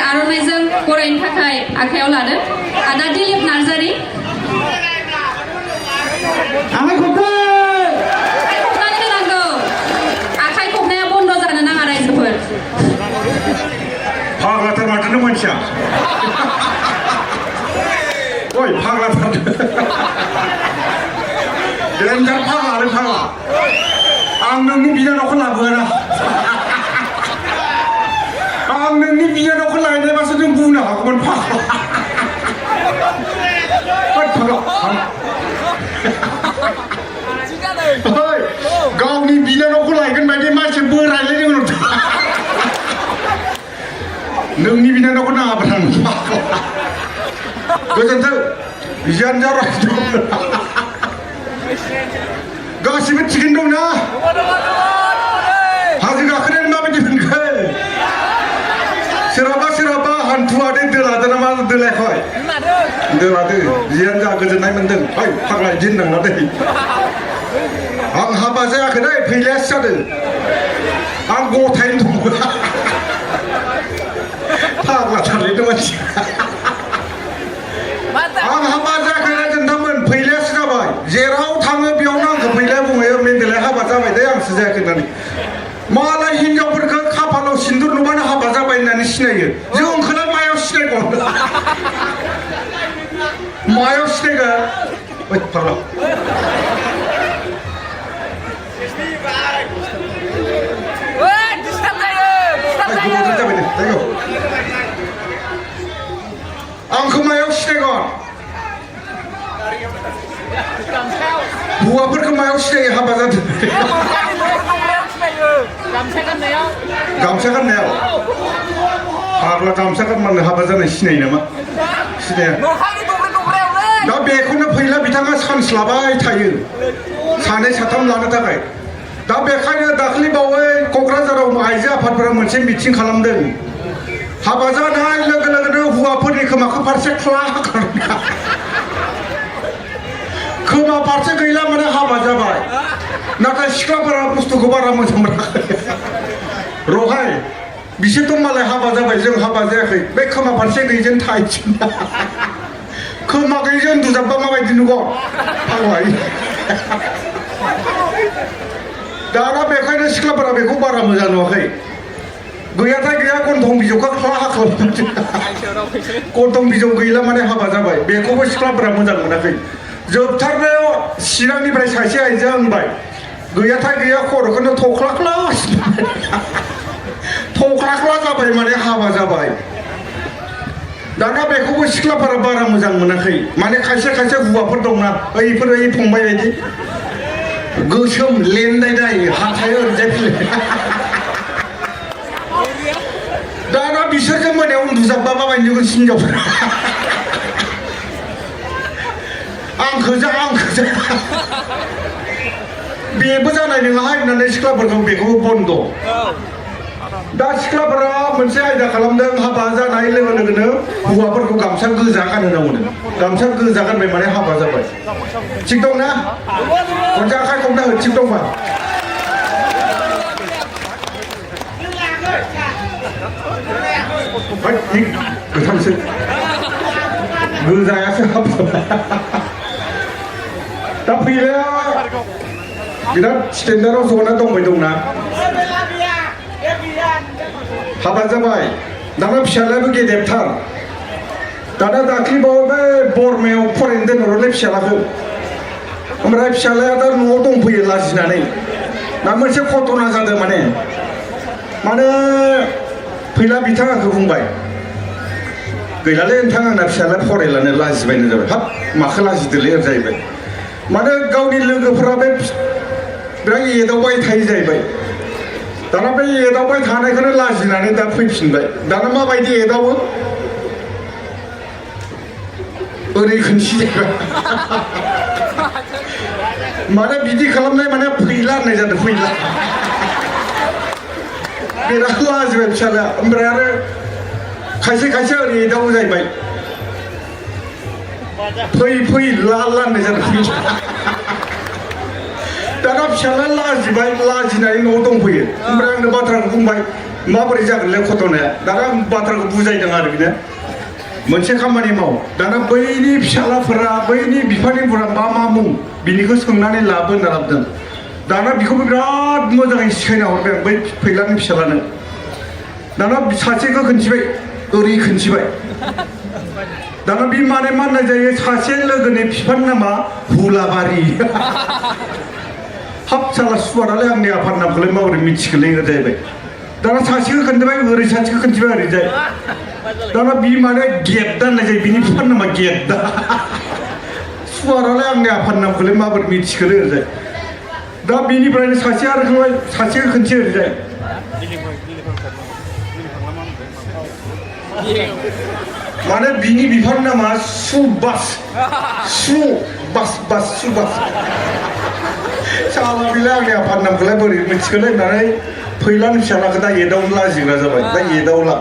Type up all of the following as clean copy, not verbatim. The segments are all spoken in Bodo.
आर'नाइजों बरायनो थाखाय आखायाव लादों आदा दिलीप नार्जारी आखाइ खबनानै होनांगौ आखाइ खबनाया बन्द जानो नाङा रायजोफोर फाग्लाथार माथो नों मानसिया ओइ फाग्लाथार देन्जार फाग्लालै फाग्ला आं नोंनि बिनानावखौ लाबोआ आं नोंनि बिनानावखौ लायनायबासो जों बुंनो हागौमोन फाग्ला गावनि बिनानावखौ लायगोन बायदि मानसि बोरायलै जों नोंनि बिनानावखौ नाङाब्रा गोजोन्थों बियानजा रायजो गासिबो थिगैनो दंना हाजो गाखोनायानो माबायदि मोनखो सोरहाबा हान्थुआदे दोलादो नामा दोलायाखै दोलादो जियानो जा गोजोननाय मोन्दों ओइ फाग्ला इदि होननांला दै आं हाबा जायाखै दै फैलायासो जादों आं गथायनो दं फाग्लाथारलै मानसिया आं हाबा जायाखै रायजोनथांमोन फैलायासो जाबाय जेराव थाङो बेयावनो आंखौ फैलाया बुङो मेन्देलाय हाबा जाबाय दे आंसो जायाखै होननानै मालाय हिनजावफोरखौ खाफालाव सिन्दुर नुबानो हाबा जाबाय होननानै सिनायो जोंखौलाय मायाव सिनायगोन मायाव सिनायगोन ओइ फाग्ला आंखौ मायाव सिनायगोन हौवाफोरखौ मायाव सिनायो हाबा जादों गामसा गाननायाव फाग्ला गामसा गानबानो हाबा जानाय सिनायो नामा सिनाया दा बेखौनो फैला बिथाङा चान्स लाबाय थायो सानै साथाम लानो थाखाय दा बेखायनो दाख्लै बावै क'क्राझाराव आइजो आफादफोरा मोनसे मिटिं खालामदों हाबा जानाय लोगो लोगोनो हौवाफोरनि खोमाखौ फारसे ख्ला खोमा फारसे गैला माने हाबा जाबाय नाथाय सिख्लाफोरा बुस्थुखौ बारा मोजां मोनाखै रहाय बिसोरथ' मालाय हाबा जाबाय जों हाबा जायाखै बे खोमा फारसे गैयिजों थाइथिं खोमा गैयिजों उन्दुजाबबा माबायदि नुगौ फाग्ला दाना बेखायनो सिख्लाफोरा बेखौ बारा मोजां नुवाखै गैयाथाय गैया गन्थं बिजौखौ ख्ला गन्थं बिजौ गैला माने हाबा जाबाय बेखौबो सिख्लाफोरा मोजां मोनाखै जोबथारनायाव चिरांनिफ्राय सासे आइजोआ होनबाय गैयाथाय गैया खर'खौनो थख्लाख्ला जाबाय माने हाबा जाबाय दाना बेखौबो सिख्लाफोरा बारा मोजां मोनाखै माने खायसे हौवाफोर दंना ओइफोर ओइ फंबाय बायदि गोसोम लेनदाय हाथाय ओरैजाय दाना बिसोरजों मोनायाव उन्दुजाबबा माबायदि नुगोन हिनजावफोरा आंखौ जा बेबो जानाय नङाहाय होननानै सिख्लाफोरखौ बेखौबो बन्द दा सिख्लाफोरा मोनसे आयदा खालामदों हाबा जानाय लोगो लोगोनो हौवाफोरखौ गामसा गोजा गानहोनांगौनो गामसा गोजा गानबाय माने हाबा जाबाय थिग दंना खनसे आखाइ खबना हो थिग दंबा गोथांसो गोजायासो हाबा दा फैलाया बिराद स्टेन्डार्डआव जना दंबाय दंना हाबा जाबाय दाना फिसालायाबो गेदेरथार दाना दाख्लैबावै बे बरमायाव फरायनो दोनहरलै फिसालाखौ ओमफ्राय फिसालाया दा न'आव दंफैयो लाजिनानै दा मोनसे घटना जादों माने फैला बिथाङा आंखौ बुंबाय गैलालै नोंथां आंना फिसाला फरायलानो लाजिबायनो जाबाय हाब माखौ लाजिदोलै जाहैबाय माने गावनि लोगोफोरा बे बिराद एदावबाय थायो जाहैबाय दाना बे एदावबाय थानायखौनो लाजिनानै दा फैफिनबाय दाना माबायदि एदावो ओरै खोनसि माने बिदि खालामनाय माने फैला होननाय जादों फैला बिराद लाजिबाय फिसालाया ओमफ्राय आरो खायसे ओरै एदावो जाहैबाय फै ला होननाय जादों दाना फिसाला लाजिबाय लाजिनानै न'आव दंफैयो ओमफ्राय आंनो बाथ्राखौ बुंबाय माबोरै जागोनलै घटनाया दाना आं बाथ्राखौ बुजायदों आरो बिनो मोनसे खामानि माव दाना बैनि फिसालाफोरा बैनि बिफानिफोरा मा मुं बिनिखौ सोंनानै लाबो होनना लाबोदों दाना बेखौबो बिराद मोजाङै सिखायना हरबाय आं बै फैलानि फिसालानो दाना सासेखौ खोन्थिबाय ओरै खोन्थिबाय दाना बे माने मा होननाय जायो सासे लोगोनि बिफानि नामा हुलाबारि हाब साला सुवारालाय आंनि आफानि नामखौलाय माबोरै मिथिखोलै जाहैबाय दाना सासेखौ खोन्थिबाय ओरै सासेखौ खोन्थिबाय ओरैजाय दाना बि माने गेद्दा होननाय जायो बिनि बिफानि नामा गेद्दा सुवारालाय आंनि आफानि नामखौलाय माबोरै मिथिखोलै ओरैजाय दा बिनिफ्रायनो सासे आरो खोबाय सासेखौ खोन्थि ओरैजाय माने बिनि बिफानि नामा सुबास साला बिलाय आंनि आफानि नामखौलाय बोरै मिथिखोलै होननानै फैलानि फिसालाखौ दा एदावनो लाजिग्रा जाबाय दा एदावला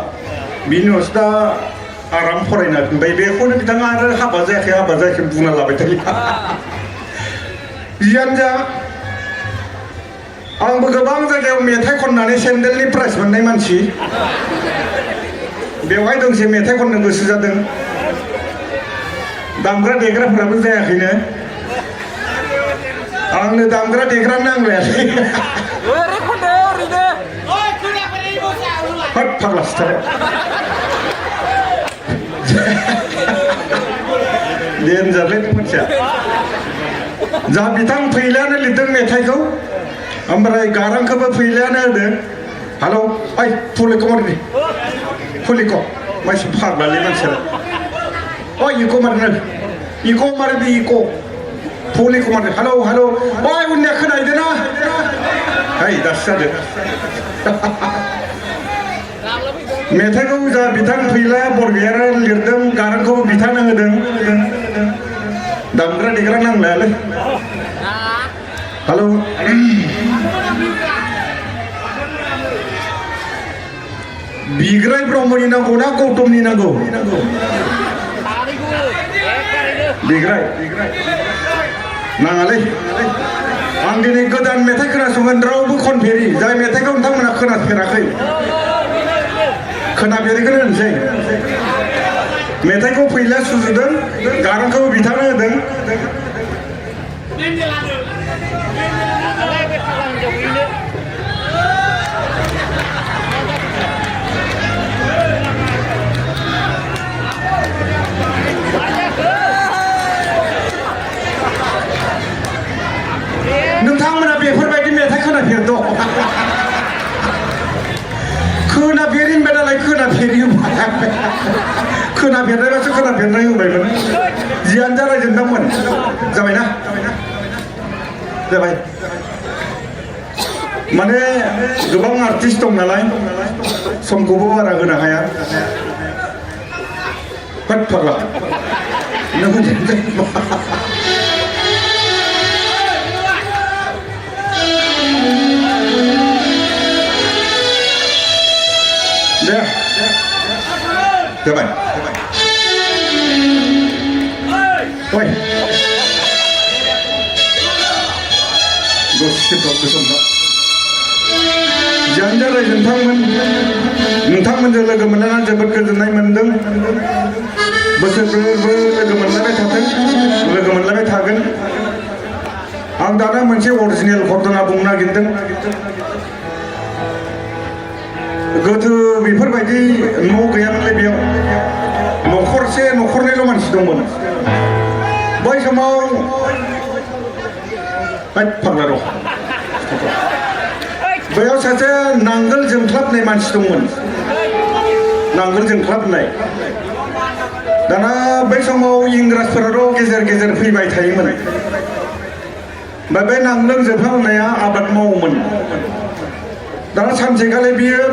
बिनि उनावसो दा आराम फरायना फिनबाय बेखौनो बिथाङा आरो हाबा जायाखै बुंना लाबाय थायो जियानो जा आंबो गोबां जायगायाव मेथाइ खननानै सेन्देलनि प्राइज मोननाय मानसि बेवहाय दोंसे मेथाइ खननो गोसो जादों दामग्रा देग्राफोराबो जायाखैनो आंनो दामग्रा देग्रा नांलायाखै हाब फाग्ला सिथारो देनजारलै नों मानसिया जा बिथां फैलायानो लिरदों मेथाइखौ ओमफ्राय गारांखौबो फैलायानो होदों हेलौ ओइ फुलिखौ मारदि फुलिखौ मानसि फाग्लालै मानसिया ओइ इखौ मारदि इखौ फुलिखौ मारदि हेलौ ओइ उननिया खोनाहैदो ना ओइ दासो जादों मेथाइखौ जा बिथां फैलाया बरगयारा लिरदों गारांखौबो बिथांनो होदों दामग्रा देग्रा नांलायालै हेलौ बिग्राय ब्रह्मनि नांगौ ना गौतमनि नांगौ बिग्राय नाङालै आं दिनै गोदान मेथाइ खोनासंगोन रावबो खनफेरि जाय मेथाइखौ नोंथांमोना खोनाफेराखै खोनाफेरिखौनो होनसै मेथाइखौ फैलाया सुजुदों गारांखौबो बिथांनो होदों नोंथांमोना बेफोरबायदि मेथाइ खोनाफेरद' खोनाफेरि होनबाय नालाय खोनाफेरि होबाय खोनाफेरनायबासो खोनाफेरनाय होबायमोन जियानो जालायजोबदोंमोन जाबायना जाबाय माने गोबां आर्टिस्ट दं नालाय समखौबो बारा होनो हाया होद फाग्ला नों दे जाबाय ओइ दसे गोसोमना जियानो जालाय नोंथांमोनजों लोगो मोननानै जोबोद गोजोननाय मोनदों बोसोरफ्रोमबो लोगो मोनलायबाय थाथों लोगो मोनलायबाय थागोन आं दाना मोनसे अरिजिनेल घटना बुंनो नागिरदों गोदो बेफोरबायदि न' गैयामोनलै बेयाव न'खरसे न'खरनैल' मानसि दंमोन बै समाव फाग्ला दं बैयाव सासे नांगोल जोंख्लाबनाय मानसि दंमोन नांगोल जोंख्लाबनाय दाना बै समाव इंराजफोराथ' गेजेर गेजेर फैबाय थायोमोन ओमफ्राय बे नांगोल जोंख्लाबनाया आबाद मावोमोन दाना सानसेखालि बियो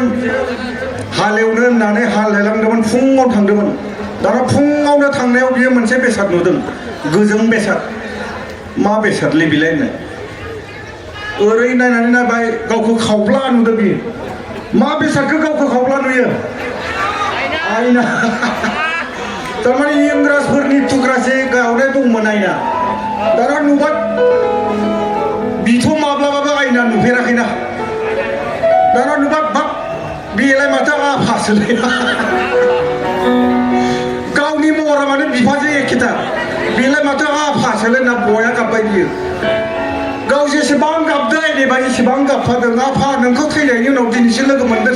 हालेवनो होननानै हालेवलांदोंमोन फुङाव थांदोंमोन दाना फुङावनो थांनायाव बियो मोनसे बेसाद नुदों गोजों बेसाद मा बेसादलै बिलाय होननाय ओरै नायनानै नायबाय गावखौ खावब्ला नुदों बियो मा बेसादखौ गावखौ खावब्ला नुयो आयना तारमाने इंराजफोरनि थुख्रासे गावनाय दंमोन आयना दाना नुबाय बिथ' माब्लाबाबो आयना नुफेराखैना दाना नुबा बाब बेलाय माथो आफासोलै गावनि महरा माने बिफाजों एखेथा बेलाय माथो आफासोलै ना बया गाबबाय बियो गाव जेसेबां गाबदों आइनेबा एसेबां गाबफादों आफा नोंखौ थैनायनि उनाव दिनैसो लोगो मोनदों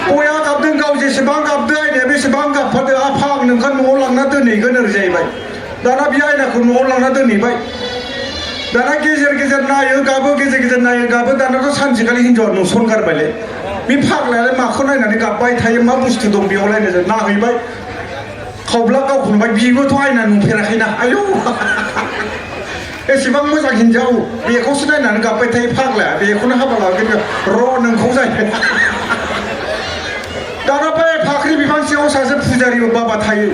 बया गाबदों गाव जेसेबां गाबदों आइनाया बेसेबां गाबफादों आफा आं नोंखौ न'आव लांना दोनहैगोन ओरै जाहैबाय दाना बे आयनाखौ न'आव लांना दोनहैबाय दाना गेजेर गेजेर नायो गाबो गेजेर गेजेर नायो गाबो दानाथ' सानसेखालि हिन्जावा नुसनगारबायलै बे फाग्लायालाय माखौ नायनानै गाबबाय थायो मा बुस्थु दं बेयावलायनो जों नाहैबाय खावब्ला गावखौ नुबाय बिबोथ' आयना नुफेराखैना आयौ एसेबां मोजां हिन्जाव बेखौसो नायनानै गाबबाय थायो फाग्लाया बेखौनो हाबा लागोन र' नोंखौ जाहैबाय दाना बे फाख्रि बिफां सिङाव सासे फुजारि बाबा थायो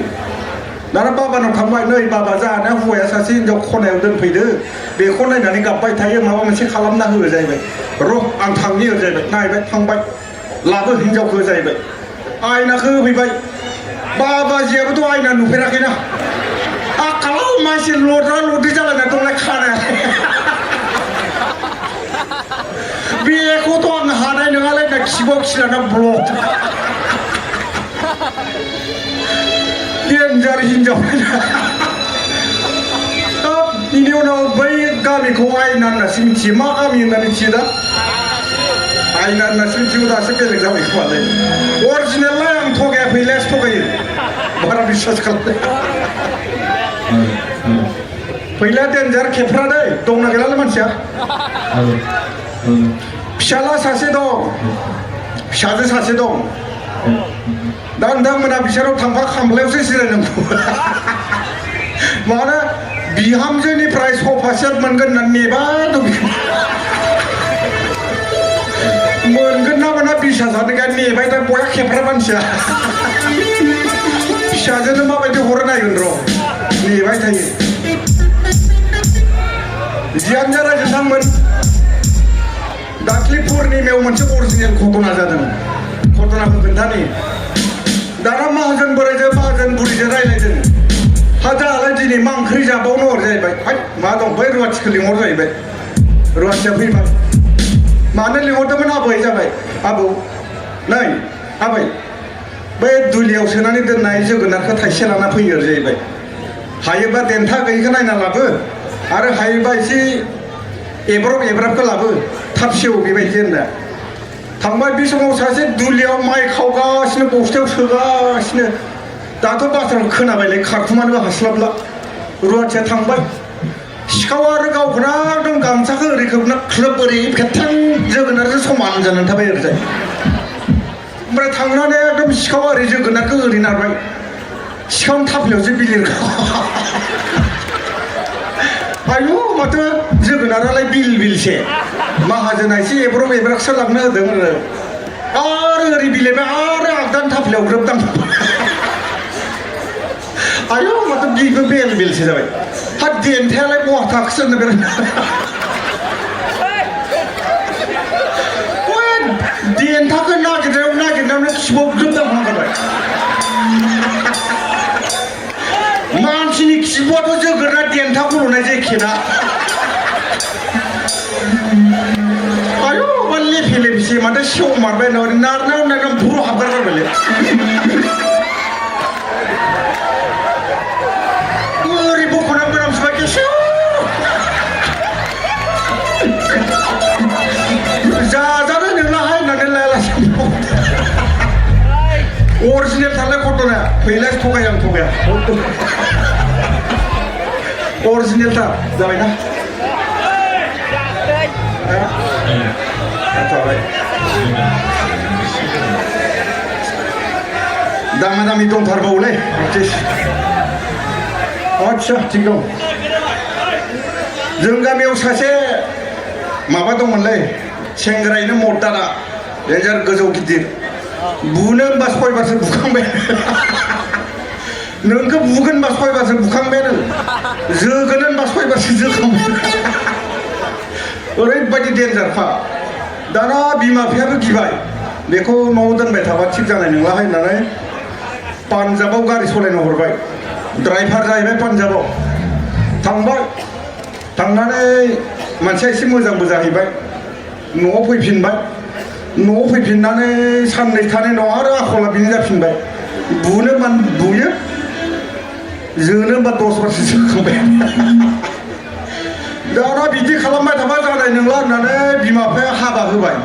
दाना बाबानाव थांबाय नै बाबा जाहाना हौवाया सासे हिन्जाव खनायाव दोनफैदो बेखौ नायनानै गाबबाय थायो माबा मोनसे खालामना हो जाहैबाय र' आं थांनि जाहैबाय नायबाय थांबाय लाबो हिन्जावखौ जाहैबाय आयनाखौ होफैबाय बाबाजियाबोथ' आयना नुफेराखैना आखालाव मानसि लद्रा लद्रि जालायना दंलाय खानाया बेखौथ' आं हानाय नङालाय ना खिबाव खिलाना ब्लक डेन्जार हिन्जाव बिनि उनाव बै गामिखौ आयना होननासो मिथियो मा गामि होनना मिथियो दा आयना होननासो मिथिगौ दासो बेलेग जाबाय खोमालाय अरिजिनेललाय आं थगाया फैलायासो थगायो बारा बिश्वास खालामनाय फैलाया डेन्जार खेफ्रादै दंना गैलालाय मानसिया फिसाला सासे दं फिसाजो सासे दं दा नोंथांमोना बिसोराव थांबा खामलायावसो जिरायनांगौ मानो बिहामजोनिफ्राय सफा सेट मोनगोन होननानै नेबाय दं मोनगोन ना मोना बिसासानो गैया नेबाय दा बया खेफ्रा मानसिया फिसाजोनो माबायदि हरो नायगोन र' नेबाय थायो जियानो रायजो थांमोन दाख्लि पुर्निमायाव मोनसे अरिजिनेल घटना जादों घटनाखौ खोन्थानि दाना माहाजोन बोराइजों माहाजोन बुरिजों रायज्लायदों हा दालाय दिनै मा ओंख्रि जाबावनो हर जाहैबाय हाय मा दं बै रुवाथिखौ लिंहर जाहैबाय रुवाथिया फैबाय मानो लिंहरदोंमोन आबै जाबाय आबौ नै आबै बै दुलियाव सोनानै दोननाय जोगोनारखौ थाइसे लाना फैयो जाहैबाय हायोबा देन्था गैयिखौ नायना लाबो आरो हायोबा एसे एब्राब एब्राबखौ लाबो थाब सेव बेबायदि होनना थांबाय बे समाव सासे दुलियाव माइ खावगासिनो बस्थायाव सोगासिनो दाथ' बाथ्राखौ खोनाबायलाय खारखुमानोबो हास्लाबला रुवाथिया थांबाय सिखावा आरो गावखौनो एकदम गामसाखौ ओरै खोबना ख्लोब ओरै फेथां जोगोनारजों समान जानानै थाबाय ओरैजाय ओमफ्राय थांनानै एकदम सिखावा ओरै जोगोनारखौ ओरै नारबाय सिखावनि थाफ्लियावसो बिलिर आयु माथो जोगोनारालाय बिल बिलसे माहाजोना एसे एब्रब एब्राबसो लांनो होदों आरो ओरै बिलायबाय आरो आगदानि थाफ्लियाव ग्रोबदां आयु माथो बिबो बेल बेलसो जाबाय हा देन्थायालाय बहा थाखोसो होननो बिराद देन्थाखौ नागिरनायावनो खिबाव ग्रोबदां हांगारबाय मानसिनि खिबुआथ' जोगोनार देन्थाखौ लुनाय जायखिना आयु मा लेफे लेफेसै माथो सेव मारबाय नारनायाव बुर' हाबगारगारबायलै ओरै बख'ना मोनामसोबाय गेसेव जाजानो नोंलाहाय होननानै लायालासे अरिजिनेल थारलाय घटनाया फैलाय थगाया आं थगाया अरिजिनेल थार जाबायना दामा दामि दंथारबावलै आच्छा थिग दं जों गामियाव सासे माबा दंमोनलै सेंग्रायैनो मर्दाना डेन्जार गोजौ गिदिर बुनो होनबा 6 बारसो बुखांबाय नोंखौ बुगोन होनबा 6 बारसो बुखांबायानो जोगोन होनबा 6 बारसो जोखांबाय ओरैबायदि डेन्जारखा दाना बिमा बिफायाबो गिबाय बेखौ न'आव दोनबाय थाबा थिग जानाय नंलाहाय होननानै पान्जाबाव गारि सालायनो हरबाय ड्राइभार जाहैबाय पान्जाबाव थांबाय थांनानै मानसिया एसे मोजांबो जाहैबाय न'आव फैफिनबाय न'आव फैफिननानै साननै थानाय उनाव आरो आखला बिनो जाफिनबाय बुनो मान बुयो जोनो होनबा 10 बारसो जोखांबाय दाना बिदि खालामबाय थाबा जानाय नंला होननानै बिमा बिफाया हाबा होबाय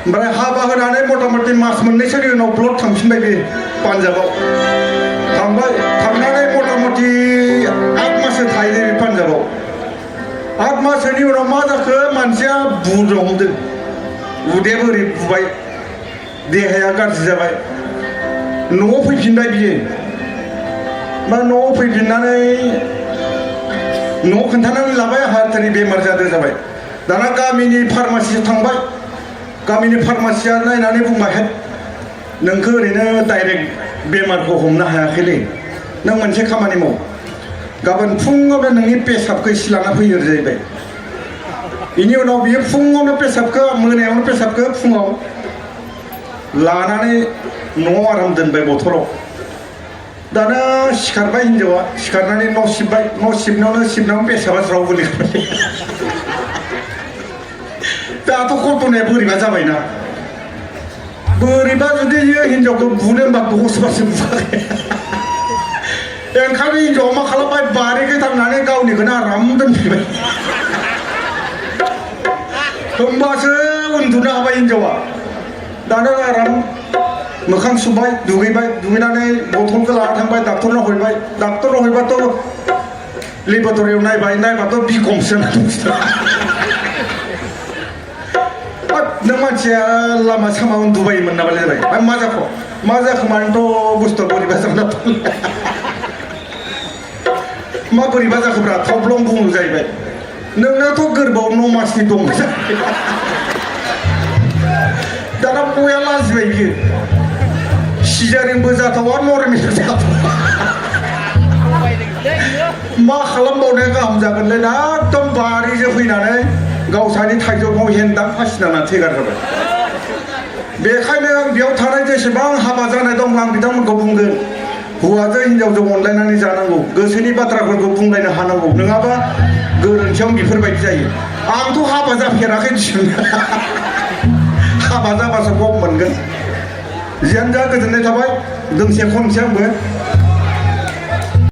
ओमफ्राय हाबा होनानै मथा मथि मास मोननैसोनि उनाव ब्लड थांफिनबाय बे पान्जाबाव थांनानै मथा मथि 8 माससो थायो बे पान्जाबाव 8 माससोनि उनाव मा जाखो मानसिया बुनो हमदों उदैयाबो ओरै बुबाय देहाया गाज्रि जाबाय न'आव फैफिनबाय बियो बा न'आव फैफिननानै न'आव खोन्थानानै लाबाय आंहा दिनै बेमार जादों जाबाय दाना गामिनि फार्मासियाव थांबाय गामिनि फार्मासिया नायनानै बुंबाय नोंखौ ओरैनो डाइरेक्ट बेमारखौ हमनो हायाखैलै नों मोनसे खामानि माव गाबोन फुङावनो नोंनि पेसाबखौ एसे लाना फैयो जाहैबाय बेनि उनाव बियो फुङावनो पेसाबखौ मोनायावनो पेसाबखौ फुङाव लानानै न'आव आराम दोनबाय बथलाव दाना सिखारबाय हिन्जावा सिखारनानै न' सिबबाय न' सिबनायावनो पेसाबा ज्राव गोलैबाय दाथ' घटनाया बोरैबा जाबायना बोरैबा जुदि हिन्जावखौ बुनो होनबा 10 बारसो बुवाखै ओंखायनो हिन्जावा मा खालामबाय बारिखै थांनानै गावनिखौनो आराम दोनफैबाय होमबासो उन्दुनो हाबाय हिन्जावा दाना आराम मोखां सुबाय दुगैनानै बथलखौ लाना थांबाय डाक्टरनाव हैबाय डाक्टरनाव हैबाथ' लेबरेटरियाव नायबाथ' बिखमसो नों मानसिया लामा सामा उन्दुबायोमोन नामालाय जाबाय मा जाखो मानोथ' बुस्थुआ बोरैबा जाना मा बोरैबा जाखोब्रा थब्लं बुंनो जाहैबाय नोंनाथ' गोरबोआव 9 मासनि दं दाना बया लाजिबाय बियो सिजारिनबो जाथावा नर्मेल जाथावा मा खालामबावनाया गाहाम जागोनलै ना एकदम बारिजों फैनानै गावसानि थाइजौआव हेन्दां फासिनानै थैगार होबाय बेखायनो आं बेयाव थानाय जेसेबां हाबा जानाय दं आं बिथांमोनखौ बुंगोन हौवाजों हिन्जावजों अनलायनानै जानांगौ गोसोनि बाथ्राफोरखौ बुंलायनो हानांगौ नङाबा गोरोन्थियाव बेफोरबायदि जायो आंथ' हाबा जाफेराखै दिसुन हाबा जाबासो गम मोनगोन जियानो जा गोजोननाय थाबाय दोंसे खनसे आंबो